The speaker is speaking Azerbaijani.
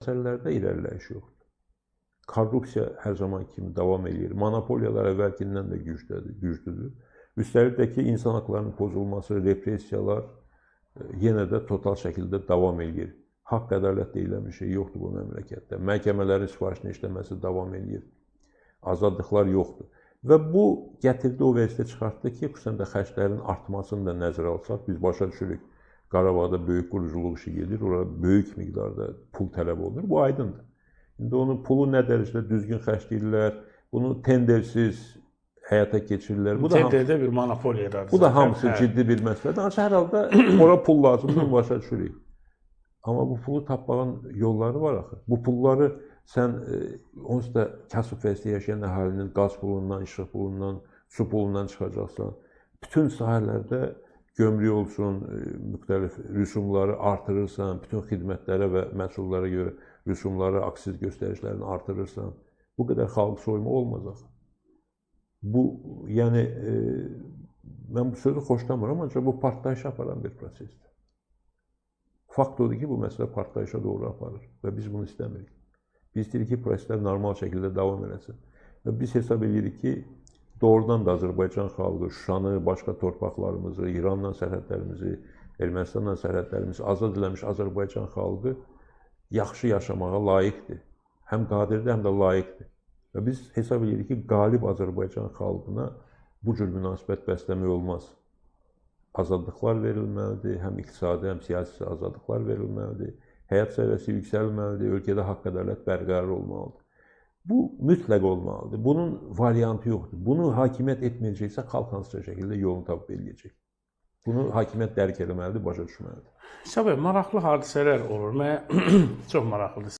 Məsələlərdə irəliləyiş yoxdur. Korrupsiya hər zaman kimi davam eləyir. Monopoliyalar əvvəlkindən də güclüdür, güclüdür. Üstəlik də ki, insan haqlarının pozulması, repressiyalar yenə də total şəkildə davam eləyir. Haqq, ədalət deyilən bir şey yoxdur bu məmləkətdə. Məhkəmələrin sifarişini işləməsi davam eləyir. Azadlıqlar yoxdur. Və bu gətirdi o vəziyyətə çıxartdı ki, xüsusən də xərclərin artmasını da nəzərə alsaq, biz başa düşürük. Qarabağda böyük quruculuq işi gedir, ora böyük miqdarda pul tələb olunur. Bu aydındır. İndi onu pulu nə dərəcədə düzgün xərcləyirlər, bunu tendersiz həyata keçirirlər. Bu da tenderdə bir monopoliyadır. Bu da hamısı ciddi bir məsələdir. Ancaq hər halda ora pul lazımdır, başa düşürük. Amma bu pulu tapmağın yolları var axı. Bu pulları sən onsuz da kasıb vəziyyətdə yaşayan əhalinin qaz pulundan, işıq pulundan, su pulundan çıxacaqsan. Bütün sahələrdə gömrük olsun, müxtəlif rüsumları artırırsan, bütün xidmətlərə və məhsullara görə rüsumları, aksiz göstərişlərini artırırsan. Bu qədər xalq soyma olmaz axı. Bu, yəni, mən bu sözü xoşlamıram, ancaq bu partlayışa aparan bir prosesdir. Fakt odur ki, bu məsələ partlayışa doğru aparır və biz bunu istəmirik. Biz istəyirik ki, proseslər normal şəkildə davam eləsin. Və biz hesab edirik ki, doğrudan da Azərbaycan xalqı Şuşanı, başqa torpaqlarımızı, İranla sərhədlərimizi, Ermənistanla sərhədlərimizi azad eləmiş Azərbaycan xalqı yaxşı yaşamağa layiqdir. Həm qadirdir, həm də layiqdir. Və biz hesab edirik ki, qalib Azərbaycan xalqına bu cür münasibət bəsləmək olmaz. Azadlıqlar verilməlidir, həm iqtisadi, həm siyasi azadlıqlar verilməlidir, həyat səviyyəsi yüksəlməlidir, ölkədə haqq ədalət bərqərar olmalıdır. Bu mütləq olmalıdır. Bunun variantı yoxdur. Bunu hakimiyyət etməyəcəksə, xalq hansısa şəkildə yolunu tapıb eləyəcək. Bunu hakimiyyət dərk eləməlidir, başa düşməlidir. İsa bəy, maraqlı hadisələr olur. Mənə çox maraqlıdır.